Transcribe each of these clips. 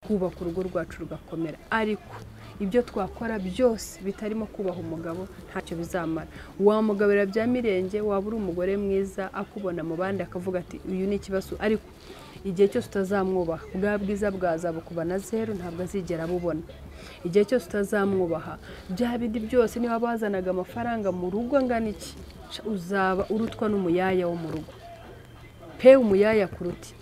Kubaka urugo rwacu rugakomera, ariko ibyo twakora byose bitarimo kubaha umugabo ntacyo bizamara. Wamugabira bya mirenge, waba uri umugore mwiza akubona mu bandi akavuga ati uyu ni ikibazo, ariko igihe cyose utazamwubaha bwa bwiza bwazabukuba na zero, ntabwo azigera abubona. Igihe cyose utazamwubaha bya bindi byose, niba bazanaga amafaranga mu rugo angana iki, uzaba urutwa n'umuyaya wo mu rugo pe, umuyaya kuruti.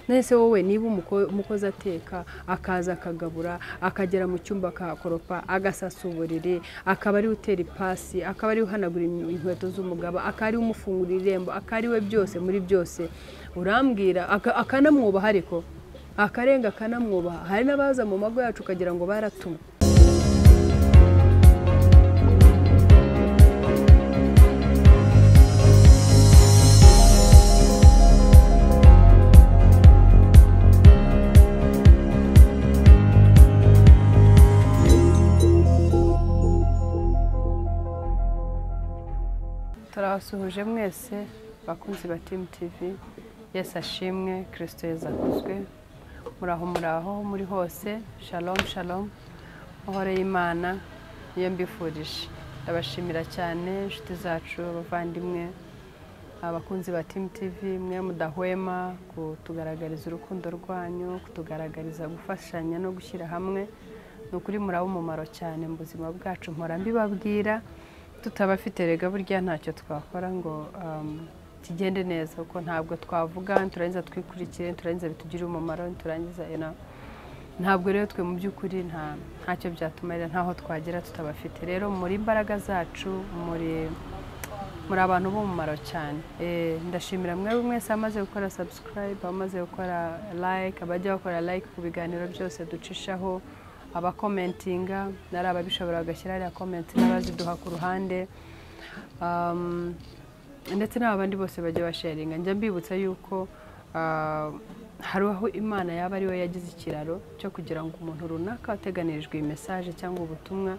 Nese wowe niba umukozi ateka akaza akagabura akagera mu cyumba akahakoropa agasasa uburiri, akaba ari utera ipasi, akaba ari uhanagura inkweto z'umugabo, akaba ari umufungurira irembo, akaba ari we byose muri byose, urambwira akanamwubaha, ariko akarenga akanamwubaha. Hari n'abaza mu mago yacu ukagira ngo baratumwe. Turabasuhuje mwese bakunzi ba Team TV. Yesu ashimwe, Kristo Yesu akuzwe. Muraho muraho muri hose, shalom shalom. Amahoro y'Imana niyo mbifurije. Ndabashimira cyane inshuti zacu, abavandimwe, abakunzi ba Team TV, mwe mudahwema kutugaragariza urukundo rwanyu, kutugaragariza gufashanya no gushyira hamwe. Ni ukuri murabo umumaro cyane mu buzima bwacu, mpora mbibabwira. Tutabafite rega burya ntacyo twakora ngo kigende neza, kuko ntabwo twavuga turangiza twikurikire, turangiza bitugirire umumaro, turangiza ntabwo rero twe mu by'ukuri ntacyo byatumarira, ntaho twagera tutabafite. Rero muri imbaraga zacu, muri abantu b'umumaro cyane. Ndashimira mwebwe mwese amaze gukora subscribe, amaze gukora like, abajya bakora like ku biganiro byose ducishaho, abakomentinga, nari ababishobora bagashyira ariya comment n'abaziduha ku ruhande, ndetse n'abandi bose bajya basharinga. Njya mbibutsa yuko hari aho Imana yaba ari we yagize ikiraro cyo kugira ngo umuntu runaka wateganirijwe iyi message cyangwa ubutumwa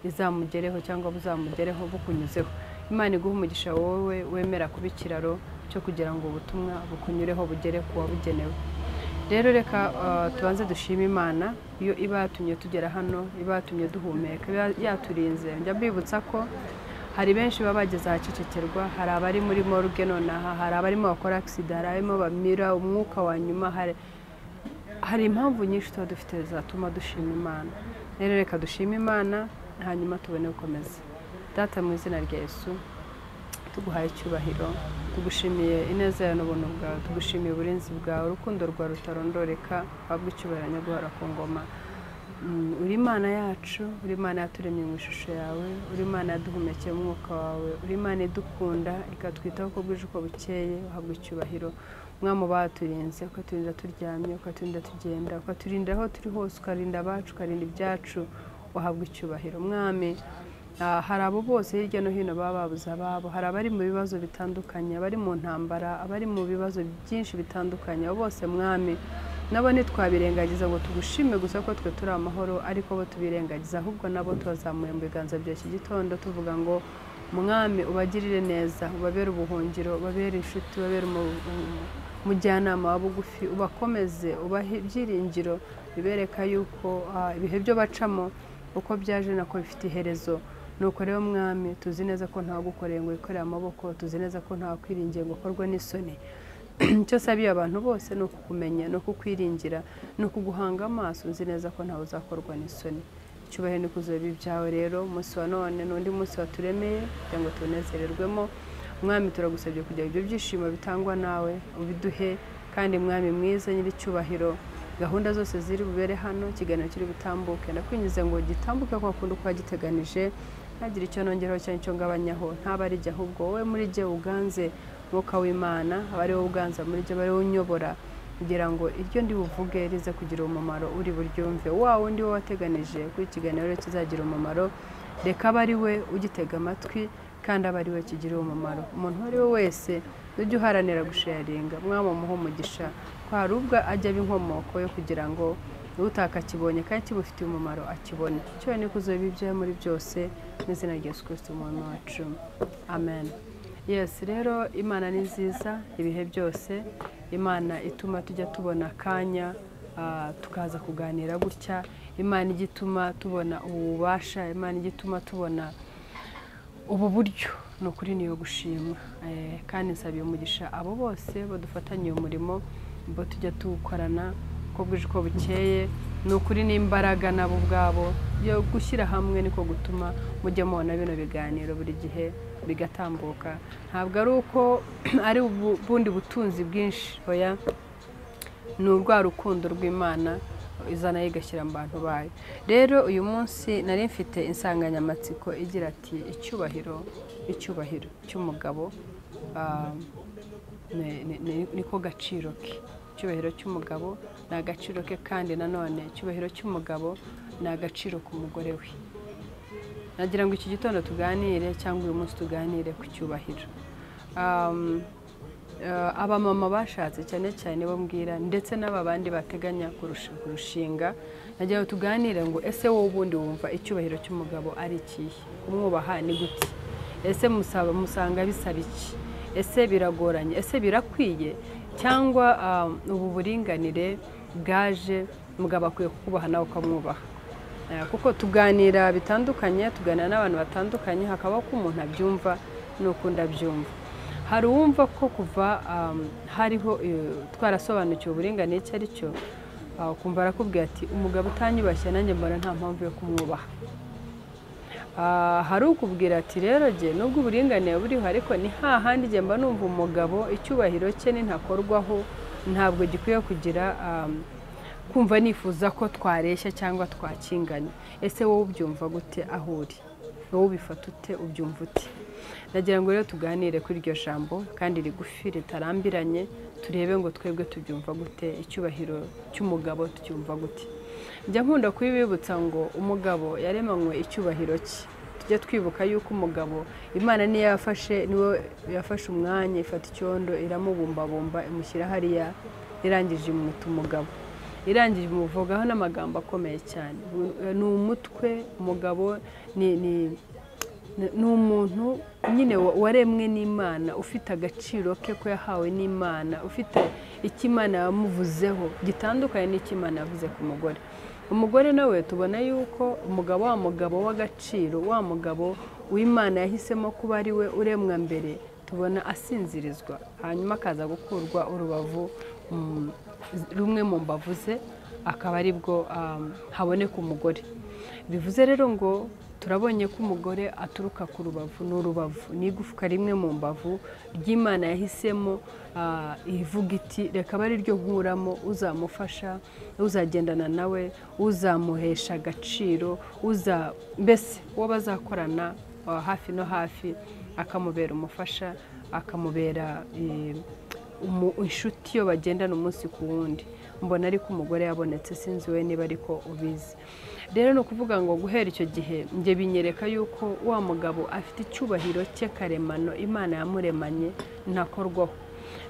izamugereho cyangwa buzamugereho bukunyuzeho. Imana iguha umugisha wowe wemera kuba ikiraro cyo kugira ngo ubutumwa bukunyureho bugere ku wabugenewe. Rero reka tubanze dushime Imana iyo ibatumye tugera hano, ibatumye duhumeka, yaturinze. Njya mbibutsa ko hari benshi baba bageze ahacecekerwa, hari abari muri morgue nonaha, hari abarimo bakora accident, hari abarimo bamira umwuka wa nyuma, hari impamvu nyinshi tuba dufite zatuma dushima Imana. Rero reka dushime Imana hanyuma tubone gukomeza. Data mu izina rya Yesu, tuguhaye icyubahiro, tugushimiye ineza yawe n'ubuntu bwawe, tugushimiye uburinzi bwawe, urukundo rwawe rutarondoreka, wabwo icyubahiro nyaguhora ku ngoma. Uri Imana yacu, uri Imana yaturemye mu ishusho yawe, uri Imana yaduhumekeye umwuka wawe, uri Imana idukunda ikatwitaho uko bwije uko bukeye, uhabwa icyubahiro. Mwami baturinze, ukaturinda turyamye, ukaturinda tugenda, ukaturinda aho turi hose, ukarinda abacu, ukarinda ibyacu, uhabwa icyubahiro. Mwami, hari abo bose hirya no hino baba babuze ababo, hari abari mu bibazo bitandukanye, abari mu ntambara, abari mu bibazo byinshi bitandukanye, abo bose Mwami nabo ntitwabirengagiza ngo tugushime gusa ko twe turi amahoro, ariko bo tubirengagiza, ahubwo nabo tubazamuye mu biganza bya iki gitondo tuvuga ngo Mwami ubagirire neza, ubabere ubuhungiro, ubabere inshuti, ubabere umujyanama wa bugufi, ubakomeze, ubahe ibyiringiro bibereka yuko ibihe byo bacamo uko byaje nako bifite iherezo. Nuko rero Mwami tuzi neza ko nta gukoreye ngo wikorere amaboko, tuzi neza ko nta kwiringiye ngo ukorwe n'isoni. Icyo sabiye abantu bose ni ukukumenya, ni ukukwiringira, ni ukuguhanga amaso, nzi neza ko ntawe uzakorwa n'isoni. Icyubahiro n'ikuzo bibe ibyawe rero umunsi wa none n'undi munsi waturemeye kugira ngo tunezererwemo. Mwami turagusabye kugira ibyo byishimo bitangwa nawe ubiduhe, kandi Mwami mwiza nyiricyubahiro, gahunda zose ziri bubere hano, ikiganiro kiri butambuke, ndakwinjiza ngo gitambuke kwa kundi uko wagiteganije, ntagire icyo nongeraho cyangwa icyo ngabanyaho, ntaba ari jye ahubwo wowe muri jye uganze, Mwuka w'Imana aba ari wowe uganza muri jye, aba ari wowe unyobora, kugira ngo iryo ndi buvuge rize kugira umumaro uri buryumve. Wa wundi wowe wateganije kuri ikiganiro kizagira umumaro, reka abe ari we ugitega amatwi kandi abe ari we kigira umumaro. Umuntu uwo ari we wese ujye uharanira gusharinga, Mwami umuhe umugisha, ko hari ubwo ajya aba inkomoko yo kugira ngo utakakibonye kandi kibufitiye umumaro akibone. Icyo n'ikuzo bibe ibyawe muri byose, mu izina rya Yesu Kristo Umwami wacu, amen. Yes, rero Imana ni nziza ibihe byose, Imana ituma tujya tubona akanya tukaza kuganira gutya. Imana igituma tubona ububasha, Imana igituma tubona ubu buryo, ni ukuri niyo gushimwa. Kandi nsabiye umugisha abo bose badufatanye uyu murimo, bo tujya tuwukorana uko bwije uko bukeye. Ni ukuri n'imbaraga nabo ubwabo yo gushyira hamwe niko gutuma mujya mubona bino biganiro buri gihe bigatambuka. Ntabwo ari uko ari ubundi butunzi bwinshi, oya, ni urwa rukundo rw'Imana izana igashyira mu bantu bayo. Rero uyu munsi nari mfite insanganyamatsiko igira ati icyubahiro, icyubahiro cy'umugabo niko gaciro ke. Icyubahiro cy'umugabo ni agaciro ke, kandi nanone icyubahiro cy'umugabo ni agaciro ku mugore we. Nagira ngo iki gitondo tuganire, cyangwa uyu munsi tuganire ku cyubahiro. Abamama bashatse cyane cyane bo mbwira, ndetse n'aba bandi bateganya kurushinga, nagira ngo tuganire ngo ese wowe ubundi wumva icyubahiro cy'umugabo ari ikihe? Kumwubaha ni gute? Ese musanga bisaba iki? Ese biragoranye? Ese birakwiye? Cyangwa ubu buringanire bwaje, umugabo akwiye kukubaha nawe ukamwubaha? Kuko tuganira bitandukanye, tuganira n'abantu batandukanye, hakaba ko umuntu abyumva n'ukundi abyumva. Hari uwumva ko kuva hariho twarasobanukiwe uburinganire icyo ari cyo, ukumva arakubwira ati umugabo utanyubashye nanjye mbona nta mpamvu yo kumwubaha. Hari ukubwira ati rero jye nubwo uburinganire buriho, ariko ni hahandi jye mba numva umugabo icyubahiro cye nintakorwaho ntabwo gikwiye kugira kumva nifuza ko twareshya cyangwa twakinganya. Ese wowe ubyumva gute aho uri? Wowe ubifata ute? Ubyumva ute? Nagira ngo rero tuganire kuri iryo jambo kandi rigufi ritarambiranye, turebe ngo twebwe tubyumva gute, icyubahiro cy'umugabo tucyumva gute. Njya nkunda kubibibutsa ngo umugabo yaremanywe icyubahiro cye. Tujye twibuka yuko umugabo Imana niyo yafashe, niwe yafashe umwanya ifata icyondo iramubumbabumba imushyira hariya, irangije imwita umugabo, irangije imuvugaho n'amagambo akomeye cyane. Ni umutwe, umugabo ni umuntu nyine waremwe n'Imana, ufite agaciro ke ko yahawe n'Imana, ufite icyo Imana yamuvuzeho gitandukanye n'icyo Imana yavuze ku mugore. Umugore nawe tubona yuko umugabo wa mugabo w'agaciro, wa mugabo w'Imana yahisemo kuba ari we uremwa mbere, tubona asinzirizwa hanyuma akaza gukurwa urubavu rumwe mu mbavu ze, akaba aribwo haboneka umugore. Bivuze rero ngo turabonye ko umugore aturuka ku rubavu, n'urubavu ni igufwa rimwe mu mbavu ry'Imana yahisemo, ivuga iti reka abe ari ryo nkuramo uzamufasha, uzagendana nawe, uzamuhesha agaciro, mbese uwo bazakorana hafi no hafi, akamubera umufasha, akamubera inshuti yo bagendana umunsi ku wundi. Mbona ariko umugore yabonetse, sinzi we niba ariko ubizi. Rero ni ukuvuga ngo guhera icyo gihe njye binyereka yuko wa mugabo afite icyubahiro cye karemano Imana yamuremanye ntakorwaho.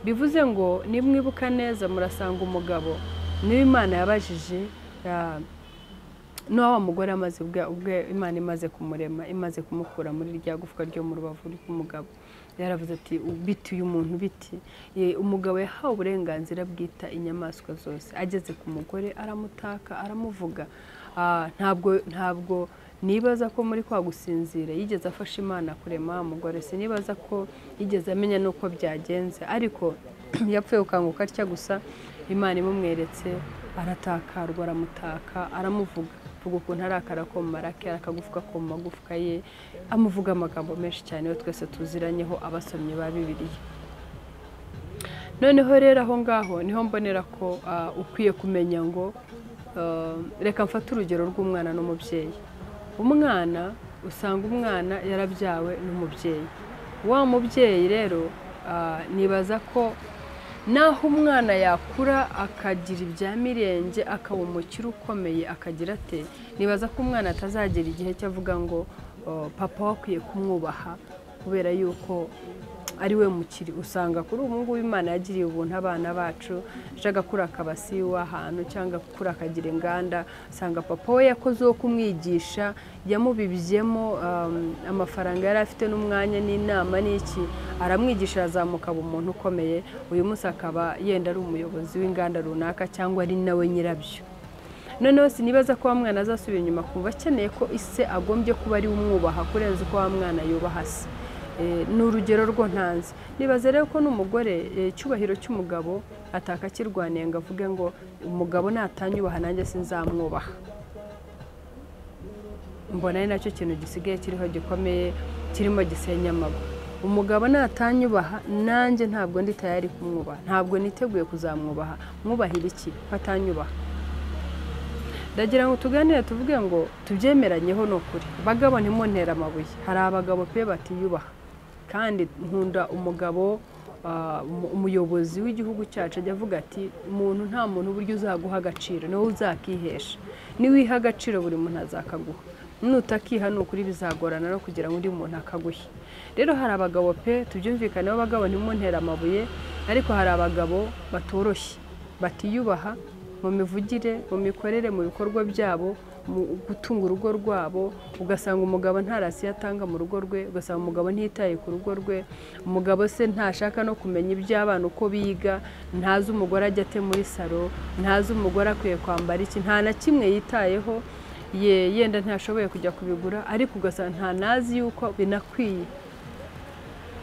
Bivuze ngo nimwibuka neza murasanga umugabo niba Imana yabajije n'uwa mugore amaze ubwe Imana imaze kumurema, imaze kumukura muri rya gufwa ryo mu rubavu rw'umugabo, yaravuze ati biti uyu muntu biti. Umugabo yahawe uburenganzira bwita inyamaswa zose, ageze ku mugore aramutaka, aramuvuga. Ntabwo nibaza ko muri kwa gusinzira yigeze afasha Imana kurema umugore, sinibaza ko yigeze amenya nuko byagenze, ariko yapfuye gukanguka atya gusa, Imana imumweretse aratakarwa, aramutaka, aramuvuga vuga ukuntu arakara ko mu marake, arakagufuka ko mu magufwa ye, amuvuga amagambo menshi cyane yo twese tuziranyeho abasomyi ba Bibiliya. Noneho rero aho ngaho niho mbonera ko ukwiye kumenya ngo reka mfate urugero rw'umwana n'umubyeyi. Umwana usanga umwana yarabyawe n'umubyeyi. Wa mubyeyi rero nibaza ko naho umwana yakura akagira ibya mirenge, akaba umukire ukomeye, akagira ate, nibaza ko umwana atazagera igihe cyo avuga ngo papa wakwiye kumwubaha kubera yuko ari we mukiri. Usanga kuri ubu ngubu Imana yagiriye ubuntu abana bacu, ashaka gukura akabasi w'ahantu cyangwa gukura akagira inganda, usanga papa we yakoze uwo kumwigisha, yamubibyemo amafaranga yari afite n'umwanya n'inama n'iki, aramwigisha azamuka aba umuntu ukomeye. Uyu munsi akaba yenda ari umuyobozi w'inganda runaka cyangwa ari nawe nyirabyo. Noneho sinibaza ko wa mwana azasubira inyuma kumva akeneye ko ise agombye kuba ari umwubaha kurenza uko wa mwana yubaha se. Ni urugero rwo ntanze. Nibaza rero ko n'umugore icyubahiro cy'umugabo atakakirwaniye ngo avuge ngo umugabo natanyubaha nanjye sinzamwubaha. Mbona ari nacyo kintu gisigaye kiriho gikomeye kirimo gisenya amago. Umugabo natanyubaha nanjye ntabwo ndi tayari kumwubaha, ntabwo niteguye kuzamwubaha. Mwubahira iki ko atanyubaha? Ndagira ngo tuganire tuvuge ngo tubyemeranyeho ni ukuri. Bagabo ntimuntere amabuye, hari abagabo pe batiyubaha. Kandi nkunda umugabo umuyobozi w'igihugu cyacu ajya avuga ati umuntu nta muntu uburyo uzaguha agaciro niwe uzakihesha, niwiha agaciro buri muntu azakaguha, nutakiha ni ukuri bizagorana no kugira ngo undi muntu akaguhe. Rero hari abagabo pe tubyumvikaneho, abagabo ntimuntere amabuye, ariko hari abagabo batoroshye batiyubaha mu mivugire, mu mikorere, mu bikorwa byabo, mu gutunga urugo rwabo. Ugasanga umugabo nta rasiyo atanga mu rugo rwe, ugasanga umugabo ntiyitaye ku rugo rwe, umugabo se ntashaka no kumenya iby'abana uko biga, ntazi umugore ajya ate muri salo, ntazi umugore akwiye kwambara iki, nta na kimwe yitayeho, yenda ntashoboye kujya kubigura, ariko ugasanga nta nazi yuko binakwiye.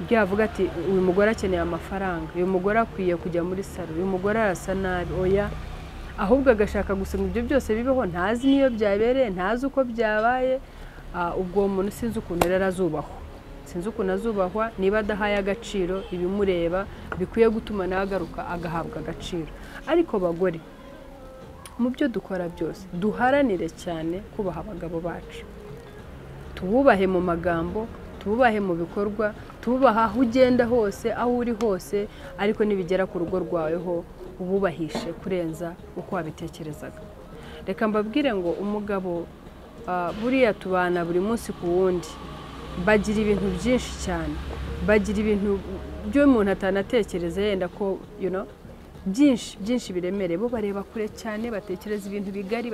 Byavuga ati uyu mugore akeneye amafaranga, uyu mugore akwiye kujya muri salo, uyu mugore arasa nabi, oya. Ahubwo agashaka gusa ngo ibyo byose bibeho, ntazi niyo byabereye, ntazi uko byabaye. Ubwo muntu sinzi ukuntu rero azubahwa, sinzi ukuntu azubahwa niba adahaye agaciro ibimureba bikwiye gutuma nawe agaruka agahabwa agaciro. Ariko bagore, mu byo dukora byose duharanire cyane kubaha abagabo bacu, tububahe mu magambo, tububahe mu bikorwa, tububaha aho ugenda hose, aho uri hose, ariko nibigera ku rugo rwawe ho ububahishe kurenza uko wabitekerezaga. Reka mbabwire ngo umugabo buriya tubana buri munsi ku wundi, bagira ibintu byinshi cyane, bagira ibintu byo umuntu atanatekereza yenda ko byinshi byinshi biremereye, bo bareba kure cyane, batekereza ibintu bigari,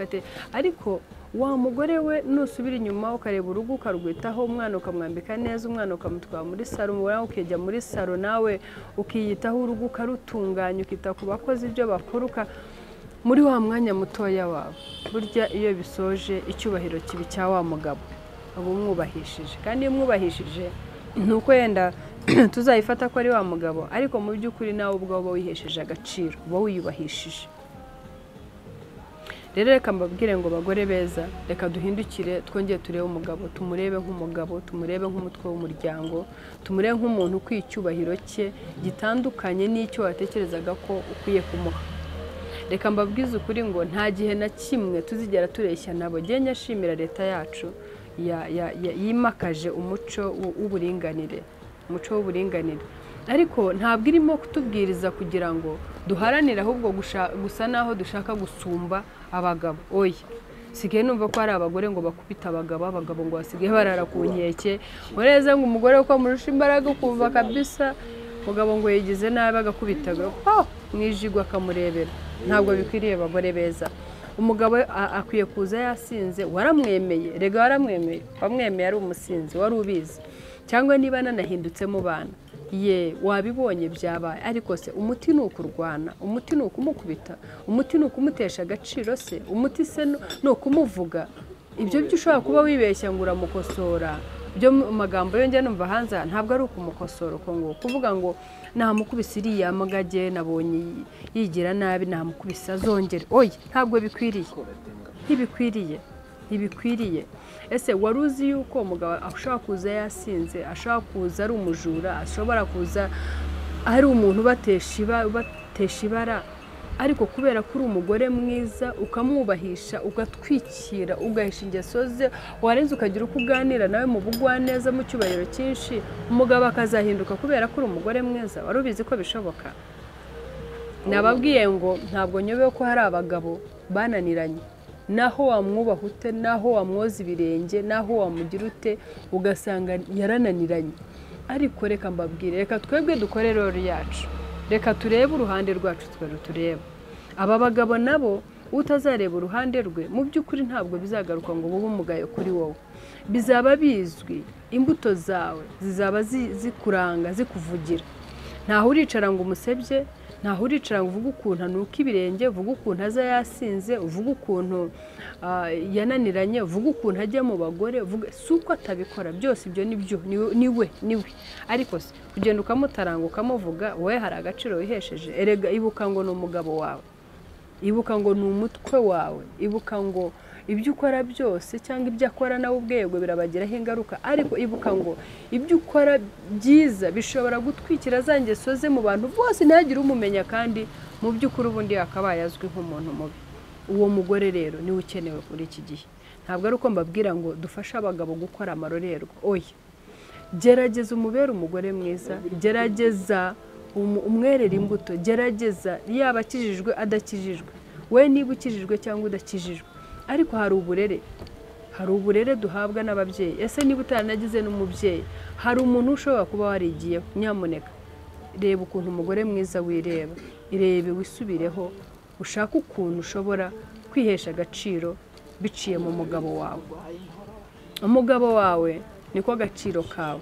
ariko wa mugore we nusubira inyuma ukareba urugo ukarwitaho, umwana ukamwambika neza, umwana ukamutwara muri salo, umwana ukijya muri salo nawe ukiyitaho, urugo ukarutunganya, ukita ku bakozi ibyo bakora, muri wa mwanya mutoya wawe. Burya iyo bisoje icyubahiro kibi cya wa mugabo uba umwubahishije, kandi iyo umwubahishije nuko yenda tuzayifata ko ari wa mugabo, ariko mu by'ukuri nawe ubwawe uba wihesheje agaciro, uba wiyubahishije. Rero reka mbabwire ngo bagore beza, reka duhindukire twongere turebe umugabo, tumurebe nk'umugabo, tumurebe nk'umutwe w'umuryango, tumurebe nk'umuntu ukwiye icyubahiro cye gitandukanye n'icyo watekerezaga ko ukwiye kumuha. Reka mbabwize ukuri ngo nta gihe na kimwe tuzigera tureshya nabo. Njye nyashimira leta yacu yimakaje umuco w'uburinganire, umuco w'uburinganire, ariko ntabwo irimo kutubwiriza kugira ngo duharanire ahubwo gusa naho dushaka gusumba abagabo. Oya, sigaye numva ko hari abagore ngo bakubita abagabo, abagabo ngo basigaye barara ku nkeke, ureza ngo umugore uko amurusha imbaraga ukumva kabisa umugabo ngo yigize nabi agakubita mwijigwa akamurebera. Ntabwo bikwiriye abagore beza. Umugabo akwiye kuza yasinze, waramwemeye, rega waramwemeye, wamwemeye ari umusinzi, wari ubizi, cyangwa niba nanahindutse mu bana ye wabibonye byabaye, ariko se umuti ni ukurwana, umuti ni ukumukubita, umuti ni ukumutesha agaciro se, umuti se ni ukumuvuga. Ibyo byo ushobora kuba wibeshya ngo uramukosora, byo mu magambo yongera numva hanze ntabwo ari ukumukosora uko ngo kuvuga ngo namukubise iriya mugage nabonye yigira nabi namukubise azongere, oya ntabwo bikwiriye, ntibikwiriye, ntibikwiriye. Ese wari uzi yuko umugabo ashobora kuza yasinze, ashobora kuza ari umujura, ashobora kuza ari umuntu ubatesha ibara, ariko kubera ko uri umugore mwiza ukamwubahisha, ugatwikira, ugahisha ingeso ze, warenze ukagira uko uganira nawe mu bugwaneza, mu cyubahiro cyinshi, umugabo akazahinduka kubera ko uri umugore mwiza. Wari ubizi ko bishoboka? Nababwiye ngo ntabwo nyobewe ko hari abagabo bananiranye, naho wamwubaha ute, naho wamwoza ibirenge, naho wamugira ute, ugasanga yarananiranye. Ariko reka mbabwire, reka twebwe dukore rero yacu, reka turebe uruhande rwacu twe rutureba. Aba bagabo nabo utazareba uruhande rwe mu by'ukuri ntabwo bizagaruka ngo bube umugayo kuri wowe. Bizaba bizwi, imbuto zawe zizaba zikuranga, zikuvugira. Ntaho uricara ngo umusebye, ntaho uricara ngo uvuge ukuntu anuka ibirenge, uvuge ukuntu aza yasinze, uvuge ukuntu yananiranye, uvuge ukuntu ajya mu bagore, si uko atabikora byose, ibyo nibyo niwe niwe. Ariko se kugenda ukamutaranga ukamuvuga, wowe hari agaciro wihesheje? Erega ibuka ngo ni umugabo wawe, ibuka ngo ni umutwe wawe, ibuka ngo ibyo ukora byose cyangwa ibyo akora nawe ubwego birabagiraho ingaruka. Ariko ibuka ngo ibyo ukora byiza bishobora gutwikira za ngeso ze mu bantu bose, ntihagire umumenya, kandi mu by'ukuri ubundi yakabaye azwi nk'umuntu mubi. Uwo mugore rero niwe ukenewe kuri iki gihe. Ntabwo ari uko mbabwira ngo dufashe abagabo gukora amarorerwa, oya. Gerageza umubere umugore mwiza, gerageza umwerere imbuto, gerageza yaba akijijwe adakijijwe, we niba ukijijwe cyangwa udakijijwe. Ariko hari uburere, hari uburere duhabwa n'ababyeyi. Ese niba utaranagize n'umubyeyi, hari umuntu ushobora kuba warigiyeho? Nyamuneka reba ukuntu umugore mwiza wireba, irebe wisubireho, ushake ukuntu ushobora kwihesha agaciro biciye mu mugabo wawe. Umugabo wawe niko agaciro kawe,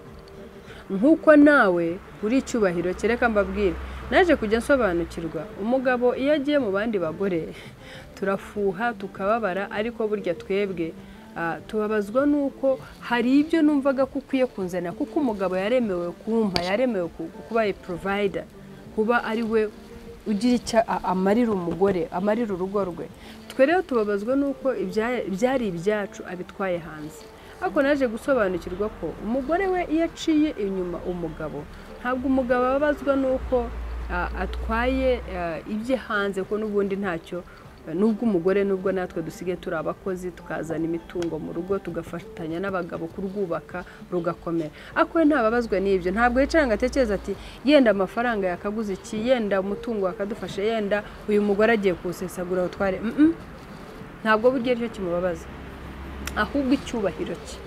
nk'uko nawe uri icyubahiro. Kereka mbabwire, naje kujya nsobanukirwa, umugabo iyo agiye mu bandi bagore turafuha tukababara, ariko burya twebwe tubabazwa nuko hari ibyo numvaga ko ukwiye kunzana, kuko umugabo yaremewe kumpa, yaremewe kuba a provider, kuba ari we ugira icyo amarira umugore, amarira urugo rwe. Twe rero tubabazwa nuko ibyari ibyacu abitwaye hanze. Ariko naje gusobanukirwa ko umugore we iyo aciye inyuma umugabo, ntabwo umugabo ababazwa nuko atwaye ibye hanze, ko n'ubundi ntacyo. Nubwo umugore, nubwo natwe dusigaye turi abakozi, tukazana imitungo mu rugo, tugafatanya n'abagabo kurwubaka rugakomera, ariko we ntababazwa n'ibyo. Ntabwo yicara ngo atekereze ati yenda amafaranga yakaguze iki, yenda umutungo wakadufashe, yenda uyu mugore agiye kuwusesagura utware. Ntabwo burya aricyo kimubabaza, ahubwo icyubahiro cye,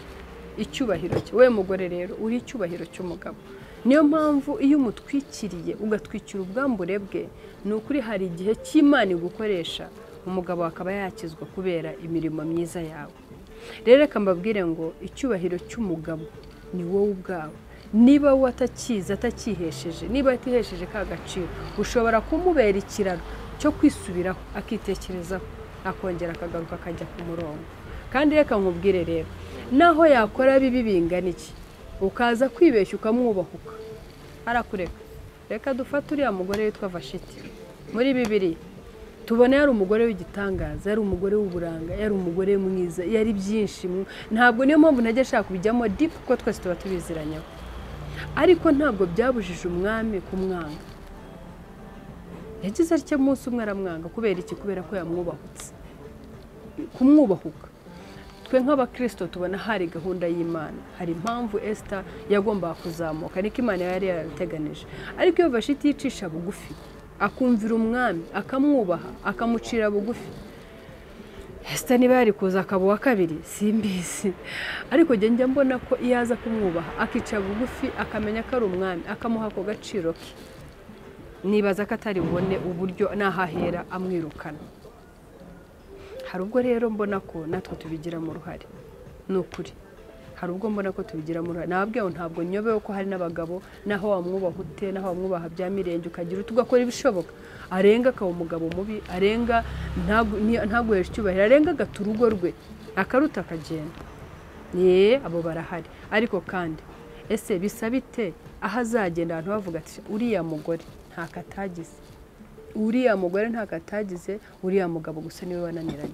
icyubahiro cye. We mugore rero uri icyubahiro cy'umugabo. Niyo mpamvu iyo umutwikiriye ugatwikira ubwambure bwe, ni ukuri hari igihe cy'Imana igukoresha, umugabo akaba yakizwa kubera imirimo myiza yawe. Rero reka mbabwire ngo icyubahiro cy'umugabo ni wowe ubwawe. Niba wowe atakizi, atakihesheje, niba atihesheje ka gaciro, ushobora kumubera ikiraro cyo kwisubiraho, akitekerezaho, akongera akagaruka akajya ku murongo. Kandi reka nkubwire rero, naho yakora bibi bingana iki, ukaza kwibeshya ukamwubahuka, arakureka. Reka dufate uriya mugore witwa Vashiti muri Bibiliya, tubona yari umugore w'igitangaza, yari umugore w'uburanga, yari umugore mwiza, yari byinshi. Ntabwo niyo mpamvu ntajya ashaka kubijyamo deep, kuko twese tuba tubiziranyeho. Ariko ntabwo byabujije umwami kumwanga. Yagize atya umunsi umwe aramwanga. Kubera iki? Kubera ko yamwubahutse. Kumwubahuka, twe nk'abakristo tubona hari gahunda y'Imana, hari impamvu Esther yagombaga kuzamuka, niko Imana yari yarabiteganije. Ariko iyo Vashiti yicisha bugufi, akumvira umwami, akamwubaha, akamucira bugufi, Esther niba yari kuza akaba uwa kabiri simbizi. Ariko njya mbona ko iyo aza kumwubaha, akica bugufi, akamenya ko ari umwami, akamuha ako gaciro ke, nibaza ko atari bubone uburyo n'ahahera amwirukana. Hari ubwo rero mbona ko natwe tubigiramo uruhare, ni ukuri. Hari ubwo mbona ko tubigiramo uruhare. Nababwiye ngo ntabwo nyobewe ko hari n'abagabo, naho wamwubaha ute, naho wamwubaha bya mirenge, ukagira ugakora ibishoboka, arenga akaba umugabo mubi, arenga ntaguheshe icyubahiro, arenga agata urugo rwe, akaruta akagenda. Ye, abo barahari. Ariko kandi ese bisa bite aho azagenda abantu bavuga ati uriya mugore ntako atagize, uriya mugore ntako atagize, uriya mugabo gusa niwe wananiranye.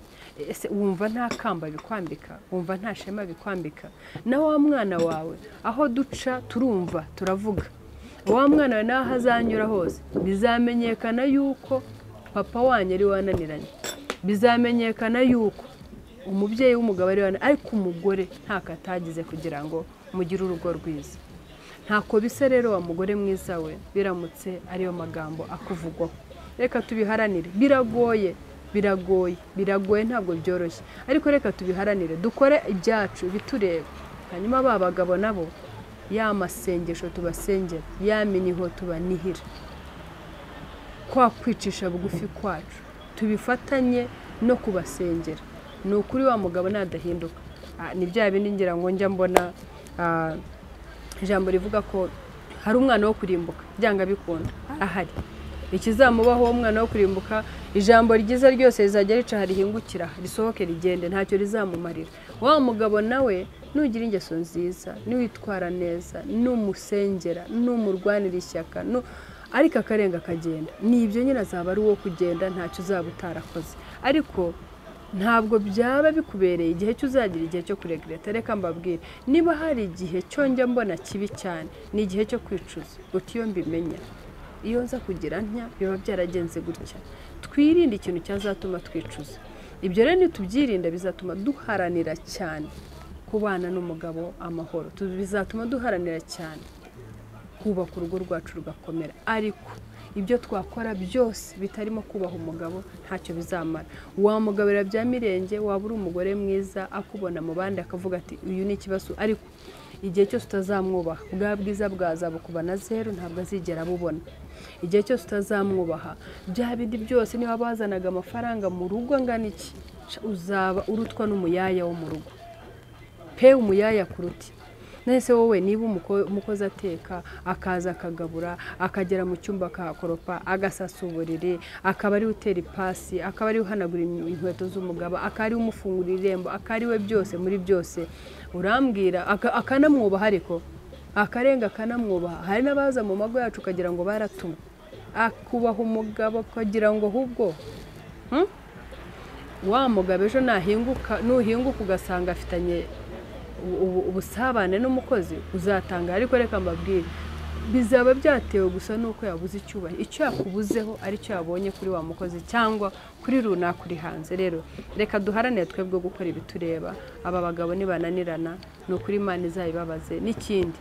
Ese wumva nta kamba bikwambika, wumva nta shema bikwambika? Na wa mwana wawe aho duca turumva turavuga, wa mwana wawe naho azanyura hose bizamenyekana yuko papa wanyu ari wananiranye, bizamenyekana yuko umubyeyi w'umugabo ari wananiranye, ariko umugore ntako atagize kugira ngo mugire urugo rwiza. Ntako bisa rero wa mugore mwiza we, biramutse ariyo magambo akuvugwaho. Reka tubiharanire. Biragoye, biragoye, biragoye, ntabwo byoroshye, ariko reka tubiharanire, dukore ibyacu bitureba. Hanyuma ba bagabo nabo Ya masengesho tubasengera, ya miniho tubanihira, kwa kwicisha bugufi kwacu tubifatanye no kubasengera. Ni ukuri wa mugabo nadahinduka, ni bya bindi ngira ngo njya mbona ijambo rivuga ko hari umwana wo kurimbuka, byanga bikunda arahari. Ikizamubaho uwo mwana wo kurimbuka, ijambo ryiza ryose rizajya rica harihingukira, risohoke rigende, ntacyo rizamumarira. Wa mugabo nawe nugira ingeso nziza, niwitwara neza, numusengera, numurwanira ishyaka, ariko akarenga akagenda, ni ibyo nyine azaba ari uwo kugenda, ntacyo uzaba utarakoze. Ariko ntabwo byaba bikubereye igihe cyo uzagira igihe cyo kuregreta. Reka mbabwire, niba hari igihe cyo njya mbona kibi cyane, ni igihe cyo kwicuza, uti iyo mbimenya, iyo nza kugira ntya, biba byaragenze gutya. Twirinde ikintu cyazatuma twicuza. Ibyo rero nitubyirinda bizatuma duharanira cyane kubana n'umugabo amahoro, bizatuma duharanira cyane kubaka urugo rwacu rugakomera. Ariko ibyo twakora byose bitarimo kubaha umugabo ntacyo bizamara. Wamugabira bya mirenge, waba uri umugore mwiza akubona mu bandi akavuga ati uyu ni ikibazo, ariko igihe cyose utazamwubaha bwa bwiza bwazabukuba na zeru, ntabwo azigera abubona. Igihe cyose utazamwubaha bya bindi byose, niba bazanaga amafaranga mu rugo angana iki, uzaba urutwa n'umuyaya wo mu rugo pe, umuyaya kuruti. Nese wowe niba umukozi ateka, akaza akagabura, akagera mu cyumba akahakoropa, agasasa uburiri, akaba ari utera ipasi, akaba ari uhanagura inkweto z'umugabo, akaba ari umufungurira irembo, akaba ari we byose muri byose, urambwira akanamwubaha, ariko akarenga akanamwubaha. Hari n'abaza mu mago yacu ukagira ngo baratumwe, akubaha umugabo ukagira ngo ahubwo wa mugabo ejo nahinguka, nuhinguka ugasanga afitanye ubusabane n'umukozi, uzatanga. Ariko reka mbabwire, bizaba byatewe gusa nuko yabuze icyubahiro, icyo yakubuzeho aricyo yabonye kuri wa mukozi cyangwa kuri runaka uri hanze. Rero reka duharanire twebwe gukora ibitureba. Aba bagabo nibananirana, ni ukuri Imana izayibabaze. N'ikindi,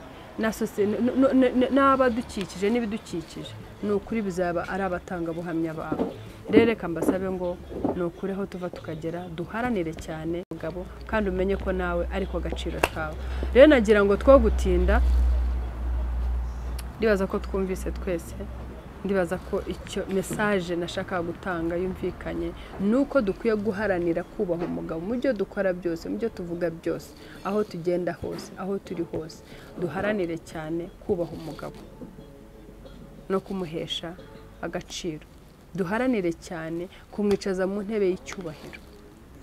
n'abadukikije n'ibidukikije, ni ukuri bizaba ari abatangabuhamya babo. Rero reka mbasabe ngo ni ukuri aho tuva tukagera duharanire cyane mugabo, kandi umenye ko nawe ariko agaciro kawe. Rero nagira ngo two gutinda, ndibaza ko twumvise twese, ndibaza ko icyo message nashakaga gutanga yumvikanye, nuko dukwiye guharanira kubaha umugabo mu byo dukora byose, mu byo tuvuga byose, aho tugenda hose, aho turi hose, duharanire cyane kubaha umugabo no kumuhesha agaciro. Duharanire cyane kumwicaza mu ntebe y'icyubahiro.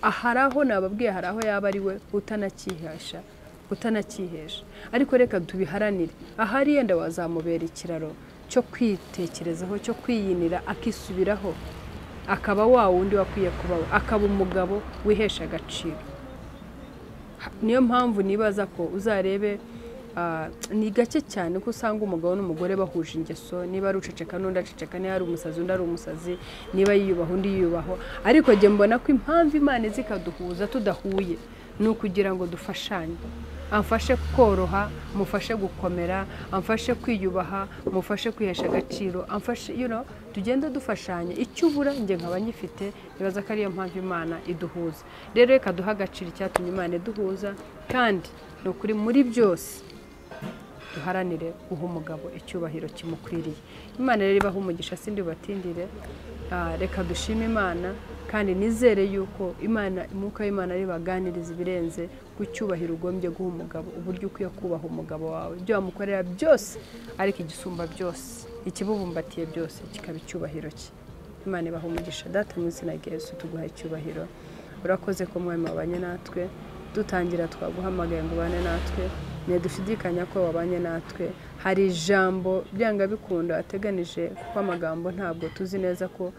Ahari aho nababwiye, hari aho yaba ari we utanakihesha, ariko reka tubiharanire. Ahari yenda wazamubera ikiraro cyo kwitekerezaho, cyo kwiyinira, akisubiraho, akaba wa wundi wakwiye kubaho, akaba umugabo wihesha agaciro. Niyo mpamvu nibaza ko uzarebe, ni gake cyane ko usanga umugabo n'umugore bahuje ingeso, niba ari uceceka n'undi aceceka, niba ari umusazi undi ari umusazi, niba yiyubaha undi yiyubaho. Ariko njye mbona ko impamvu Imana iza ikaduhuza tudahuye ni ukugira ngo dufashanye. Amfashe koroha, mufashe gukomera, amfashe kwiyubaha, mufashe kwihesha agaciro, amfashe, tugende dufashanye. Icyo ubura njye nkaba nyifite, nibaza ko ariyo mpamvu Imana iduhuza. Rero reka duhe agaciro icyatumye Imana iduhuza, kandi ni ukuri muri byose duharanire guha umugabo icyubahiro kimukwiriye. Imana rero ibahe umugisha, sindi bubatindire. Reka dushime Imana, kandi nizere yuko Imana, umwuka w'Imana ari baganiriza ibirenze ku cyubahiro ugombye guha umugabo, uburyo ukwiye kubaha umugabo wawe, ibyo wamukorera byose, ariko igisumba byose, ikibubumbatiye byose kikaba icyubahiro cye. Imana ibahe umugisha. Data mu izina rya Yesu tuguha icyubahiro. Urakoze ko mwami wabanye natwe, dutangira twaguhamagaye ngo ubane natwe, ntidushidikanya ko wabanye natwe. Hari ijambo byanga bikunda ateganije, kuko amagambo ntabwo tuzi neza ko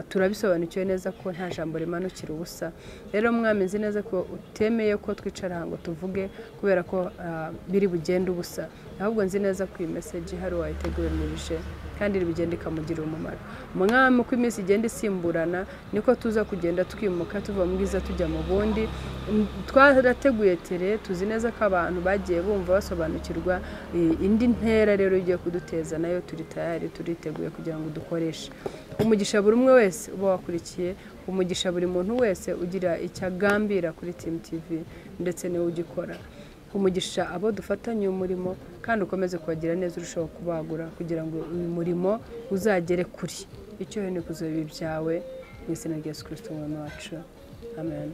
turabisobanukiwe neza ko nta jambo rimanukira ubusa. Rero mwami nzi neza ko utemeye ko twicara ngo tuvuge kubera ko biri bugende ubusa, ahubwo nzi neza ko iyi message hari uwayiteguye kandi iri bugende ikamugirira umumaro. Mwami uko iminsi igenda isimburana niko tuza kugenda twimuka tuva mu bwiza tujya mu bundi. Twarateguye tere, tuzi neza ko abantu bagiye bumva basobanukirwa indi ntera rero igiye kuduteza, nayo turi tayari, turiteguye kugira ngo dukoreshe. Umugisha buri umwe wese uba wakurikiye, umugisha buri muntu wese ugira icyo agambira kuri Team TV ndetse niwe ugikora. Umugisha abo dufatanye umurimo, kandi ukomeze kubagira neza, urushaho kubagura kugira ngo uyu murimo uzagere kuri icyo n'ikuzo bibi byawe, mu izina rya Yesu Kristo Umwami wacu, amen.